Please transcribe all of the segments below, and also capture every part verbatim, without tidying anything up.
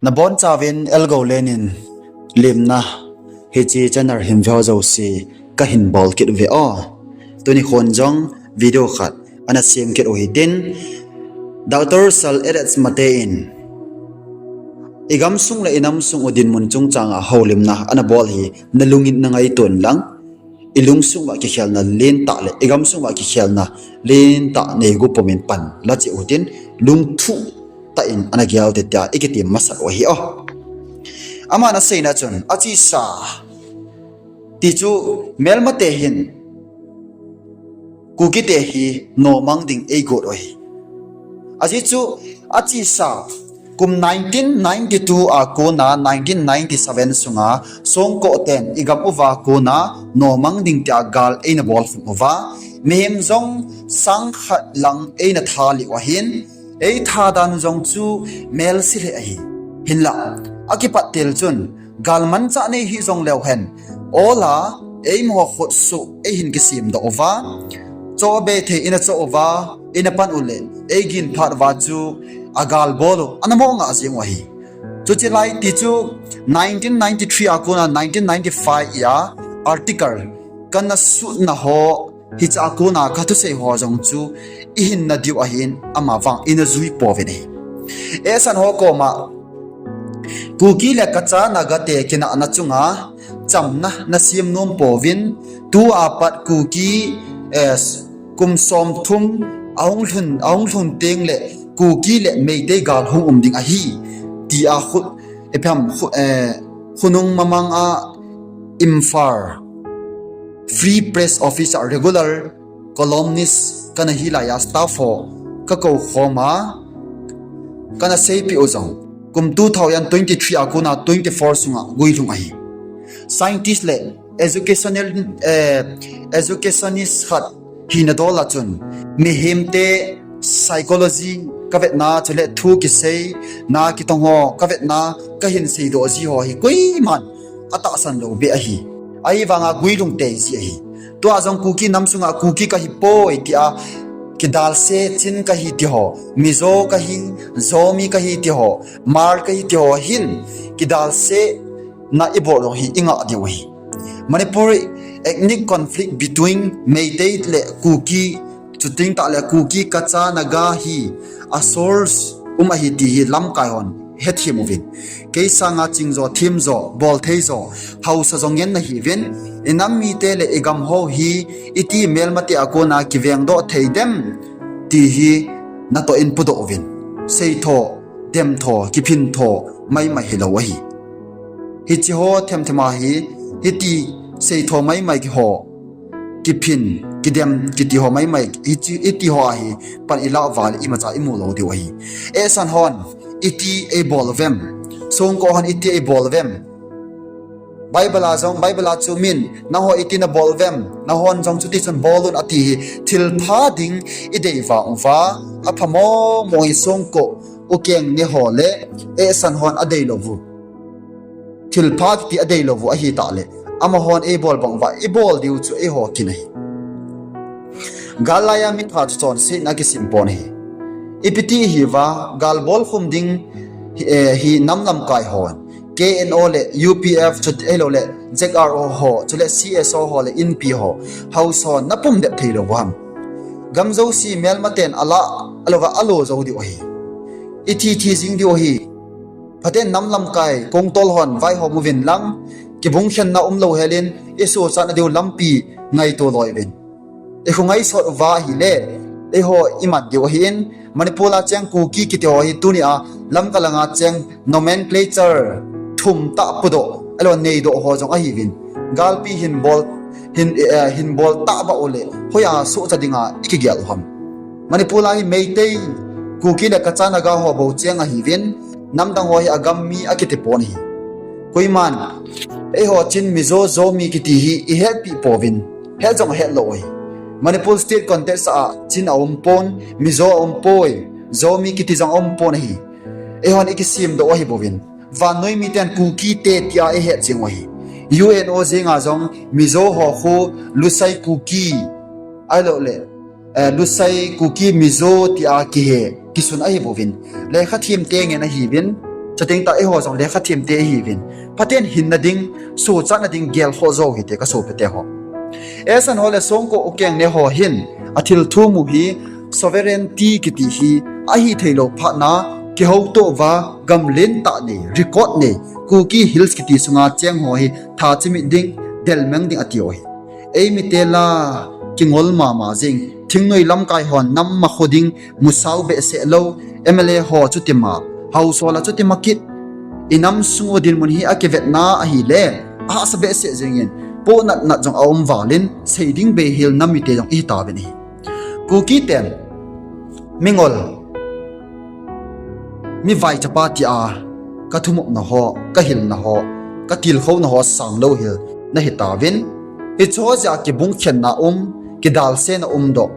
Nabonchauvin Elgoulen in limna hiche channel hin veo jouse kahin bol kit uve o. Tuni khon jong video khat ana sem kit u hitin, Doctor Sir H S Mate in igamsung le inamsung u dinmun chungchanga houlimna ana bol hi nalungin nangaito inlang, ilungsung uva kikhelna lentah le igamsung uva kikhelna lentah neigu pumin pan la cheh utin, lungthu tah in ana gel ute tia ikitem masat u ahi o. Aman aseina chun, achesa tichu melmate hin Kukite hi nomang ding eigot u ahi. Ajeh chu achesa kum nineteen ninety-two a kona nineteen ninety-seven sunga Songkoh ten igam uva kona nomang ding tia gal eina bolkhum uva, mihem jong sangkhat lang eina thalih u ahin, eitha dan jong chu melse lheh ahi. Hinla, akipat tel chun, galmanchah nei hih jongleu hen, ola, eimaho khutsoh eihin kisemdoh uva, chohbeh thei ina choh uva, ina pan uleh eigin phat uva chu agal bol u ana mo ngah jeng u ahi. Chuche lai tichu nineteen ninety-three a kona nineteen ninety-five a article kana sutna ho, hichea kona kathusei ho jong chu ihinna diu ahin, amavang ina jui pouvin ahi. Eisan ho koma Kuki le Kacha Nagate kinahna chunga chamna nasem nom pouvin, tua pat Kuki, eh, kum somthum ahung lhun, ahung lhun tengle Kuki le Meitei gal hung um ding ahi, tia khu, ipi ham, khu, eh, khonung mamang a Imphal Free Press Office a regular columnist kana hilaiya staff ho kakou khoma kana seipeh u jong kum two thousand twenty-three a kona twenty-four sunga guilhung ahi. Scientist le educational, eh, educationist khat hina dola chun, mihemte psychology kavetna chule thu kiseina kitong ho kavetna kahin seidoh ji ho hi koiman atahsan lou beh ahi. Ahivanga guilhung tei ji ahi. Tua jong Kuki nam sunga Kuki kahipoi tia kidalse, Chin kahi tiho, Mizo kahi, Zomi kahi tiho, Hmar kahi tiho hin kidalse na ibol u hi ingah diu ahi. Manipur ethnic conflict between Meitei le Kuki, chuteng tahle Kuki, Kacha, Naga hi a source um ahi ti hi lamkai hon hethem uvin. Kei sanga chingjo, themjo, boltheijo haosa jong ngen nahiuvin, inam mite le igam ho hi iti melmate a kona kivengdoh thei dem ti hi natoh in pudoh uvin. Seitho, demtho, kiphintho maimai hilou ahi. Hiche ho themthema hi, hiti seitho maimai kiho, kiphin, kidem kiti ho maimai, hiti, hiti ho ahi, pan ilah uva le imacha imu lou diu ahi. Eisan hon iti eibol uvem? Songkoh hon iti eibol uvem? Bible a jong, Bible a chu min, nangho iti nabol uvem? Nanghon jong chutichun bol un ati hi, thilpha ding idei vang uva, apha momo hi Songkoh ukeng ne ho le Eisan hon adeilou u, thilpha kiti adeilou u ahi tahle, amahon eibol bang uva ibol diu chu eiho kin ahi. Gal laiya mitha chu chonsetna kisim pon ahi. Ipiti hiuva gal bolkhum ding hi, eh, hi nam lamkai hon, K N O le U P F chu ahiloule Z R O ho, chule C S O ho le Inpi ho, haosa hon napum dep theilou u ham? Gam jouse melmaten alah, alouva alo jou diu ahi. Ithi thi jing diu ahi. Phaten nam lamkai kongtol hon vaihom uvin lang, kibungkhenna umlou helin, isochatna diu lampi ngaito loi uvin. Ikhongaisot uva ahile, eiho iman diu ahin, Manipur a cheng Kuki kiti ho hi tunia Lamka langa cheng nomenclature thum tah pudoh, ahilou neidoh ho jong ahiuvin. Galpi hin bol, hin, eh, hin bol tah bah uleh, hoiya sohcha dinga ikigel u ham? Manipur a hi Meitei, Kuki le Kacha Naga ho bou cheng ahiuvin, namdang ho hi agam mi akiti pon ahi. Koiman, eiho Chin, Mizo, Zomi kiti hi ihetpeh pouvin, het jong ahetlou ahi. Manipur state context a Chin aumpon, Mizo aumpoi, Zomi kiti jong aumpon ahi. Eihon ikisemdoh u ahibouvin, vannoi miten Kukite tia eihet jeng u ahi. U N O jenga jong Mizo ho khu Lusei Kuki, ahiloule, eh, Lusei Kuki Mizo tia kihe, kisun ahibouvin, lekha themte ngen ahiuvin, Chuteng tah eiho jong lekha themte ihiuvin, Pathen hinna ding, sochatna ding gelkhoh jou hite kasopite ho. Esan ho le Songko Ukengne ho hin athil thum u hi sovereignty kiti hi ahitheilou phatna, kihoutoh uva gam lentah nei, record nei, Kuki Hills kiti sunga cheng ho hi thachimit ding, delmang ding atiu ahi. Eimite la kingol mama jing, thingnoi lamkai hon nam makho ding, musao behseh lou, M L A ho chutima, haosa la chutima kit. Inam sung u dinmun hi akivetna ahile, ahahsa behseh jengin, pohnat nat jong aum valin, seiding beihel nam mite jong ihitauvin ahi. Kukiten mingol, mi vaichapa tia kathumopna ho, kahilna ho, katilkhouna ho sanglou hel nahitauvin. Hicheho jeh a kibungkhenna um, kidalsena umdoh,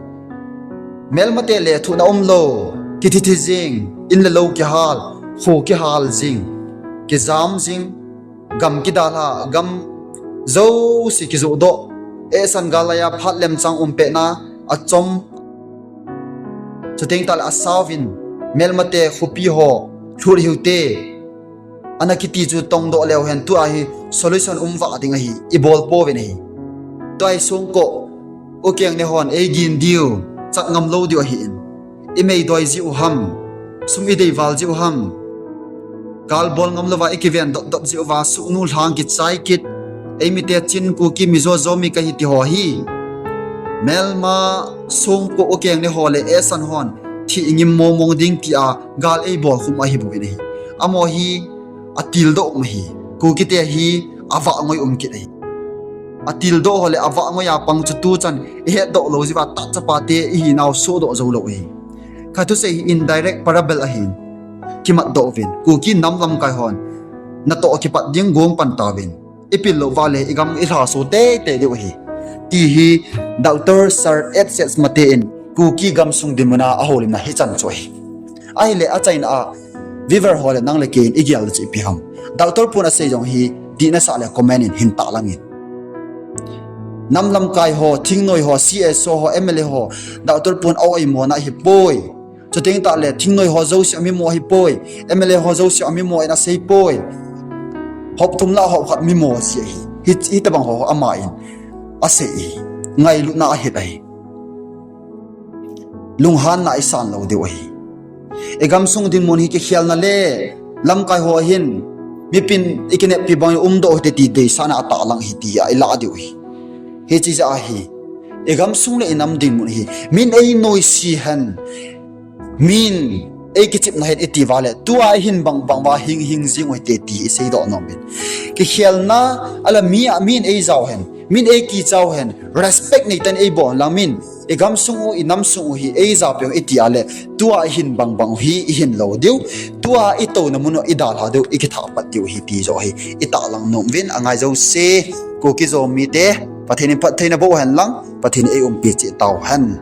melmate lethuhna umlou, kithi thi jing, in le lou kihal, kho kihal jing, kijam jing, gam kidalha, gam jouse kijohdoh, esan gal laiya phat lemchang umpetna achom. Chuteng tahle asauvin, melmate khopi ho lhut hiute, ana kiti chu tongdoh leuhen tua hi solution umvah ding ahi, ibol pouvin ahi. Tua hi Songko Ukengne hon eigin diu, chat ngamlou diu ahin, imeidoi jiu ham, sum ideival jiu ham, gal bol ngamlouva ikiven dotdot jiuva suhnu lhang kichai kit, eimite chin Kuki Mizo Zomi kahi tiho hi, melma Songko Ukengne ho le esan hon thi ingim momong ding tia gal eibolkhum ahibouvin ahi. Amaho hi atildoh um ahi. Kukite hi avahngoi um kit ahi. Atildoh ho le avahngoi a pang chu tuchan ihetdoh lou jiuva tahchapate ihinau sohdoh joulou ahi. Kathusei hi indirect parable ahin, kimatdoh uvin, Kuki nam lamkai hon natoh kipat ding gong pan tauvin, ipil louva le igam ilhaso teitei diu ahi, ti hi Doctor Sir Edset Mate in Kuki gamsung dinmuna ahoulimna hichan chu ahi. Ahile achaina a viewer ho le nang le kei in igel chu ipi ham? Doctor pun asei jong hi dihnasah le comment in hin tahlangin. Nam lamkai ho, thingnoi ho, C S O ho, M L A ho, Doctor pun a-oimona ahipoi. Chuteng tahle thingnoi ho jouse amimo ahipoi, M L A ho jouse amimo in aseipoi. Hop thum lah hop khat mimo ji ahi. Hi, hitobang ho amain asei ahi. Ngailutna ahet ahi. Lunghanna isan lou diu ahi. Igamsung dinmun hi kikhelna le lamkai ho hin mipin ikineppi bang umdoh hite ti deisahna atahlang ahi tia ilah diu ahi. Hiche jeh ahi, igamsung le inam dinmun hi min einoise hen, min eikichepna hen itiuva le tua ihin bangbang uva hing hing jing u hite ti iseidoh nomin. Kikhelna ala mi a min eijao hen, min eikichao hen, respect neitan eibol lang min, igamsung u inamsung u hi eijao peh u itia le tua ihin bangbang u hi ihin lou diu, tua itouna mun u idalha diu, ikithah pat diu ahi ti joh hi itahlang nom uvin, angai jouse Kuki Zomite Pathen in phattheina boh hen lang, Pathen in eiumpi cheh tauhen.